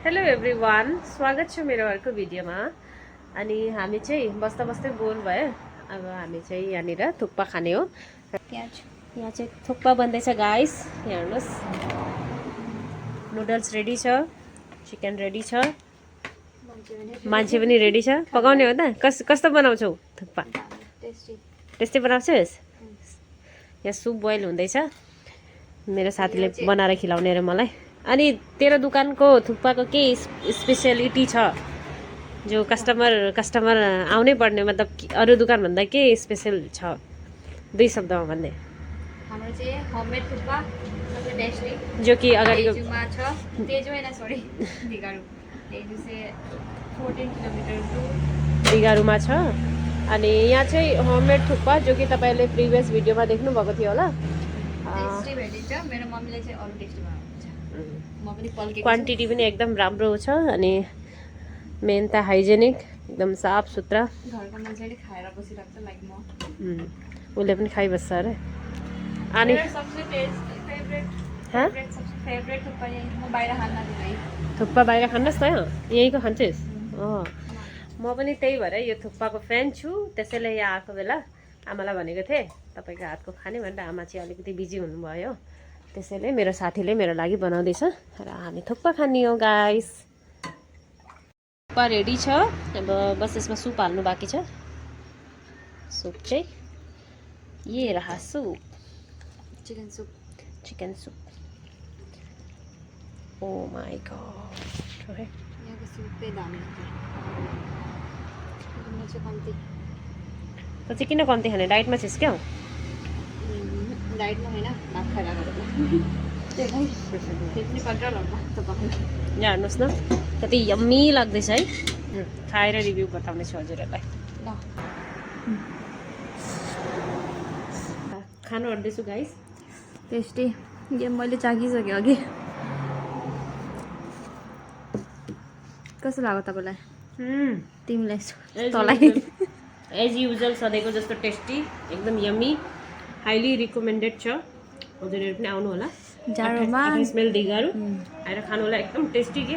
Hello everyone, स्वागत छ मेरो अर्को भिडियोमा। अनि हामी चाहिँ बस्दा बस्दै बोर भयो। अब हामी चाहिँ यहाँनिर थुक्पा खाने हो। यहाँ चाहिँ थुक्पा बन्दैछ गाइस। यहाँ हेर्नुहोस्, नुडल्स रेडी छ, चिकन रेडी छ, मान्छे पनि रेडी छ। पकाउने हो त? कस्तो बनाउँछौ थुक्पा? टेस्टी बनाउँछस्? यहाँ सुप बोइल हुँदैछ, मेरो साथीले बनाएर खिलाउने रे मलाई। अनि तेरो दुकानको थुक्पाको के स्पेशलिटी छ जो कस्टमर आउनै पर्ने, मतलब अरू दुकान भन्दा के स्पेशल छ? दुई शब्दमा भन्ने। हाम्रो चाहिँ होममेड थुक्पा सबसे टेस्टी जो कि अगाडिको तेजुमा छ। तेजु हैन, सरी, दिगारु। तेजु से 14 किलोमिटर टु दिगारुमा छ। अनि यहाँ चाहिँ होममेड थुक्पा जो कि तपाईले प्रिभियस भिडियोमा देख्नु भएको थियो होला। टेस्टी भेटिन्छ। मेरो मम्मीले चाहिँ अरु टेस्टी बनाउनुहुन्छ। म पनि पल्केको क्वान्टिटी पनि एकदम राम्रो छ। अनि मेन त हाइजेनिक, एकदम साफ सुथरा। घरको मान्छेले खाएर बसिरहेको छ, लाइक म। उसले पनि खाइबस्छ अरे। अनि सबसे फेभरेट सबसे फेभरेट थुक्पा यही। म बाहिर खान दिँदै थुक्पा बाहिर खानुहोस् न, यहीँको खान्छस्? म पनि त्यही भएर यो थुक्पाको फ्यान छु। त्यसैले यहाँ आएको बेला आमालाई भनेको थिएँ तपाईँको हातको खाने भनेर। आमा चाहिँ अलिकति बिजी हुनुभयो, त्यसैले मेरो साथीले मेरो लागि बनाउँदैछ र हामी थुक्पा खाने हो गाइस। थुक्पा रेडी छ। अब बस यसमा सुप हाल्नु बाँकी छ। सुप चाहिँ ये रहा soup, chicken soup. Chicken soup. Oh my God, यहाँको सुपै दामी हुन्छ। म चाहिँ कम्ती। त चाहिँ किन कम्ती खाने? डाइटमा छिस् क्या? डाइटमा होइन, भात खाएर त्यही फिफ्टी कन्ट्रोल हो त पकाउनु। यहाँ हेर्नुहोस् न, कति यम्मी लाग्दैछ है। खाएर रिभ्यू बताउने छु हजुरहरूलाई। ल, खानु आँट्दैछु गाइस। टेस्टी। यो मैले चाखिसकेँ अघि। कस्तो लाग्यो तपाईँलाई? तिमीलाई तँलाई? एज युजल सधैँको जस्तो टेस्टी, एकदम यम्मी, हाइली रिकमेन्डेड छ। हजुरहरू पनि आउनु होला। जाडोमा 28 माइल दिगारु आएर खानु होला। एकदम टेस्टी के।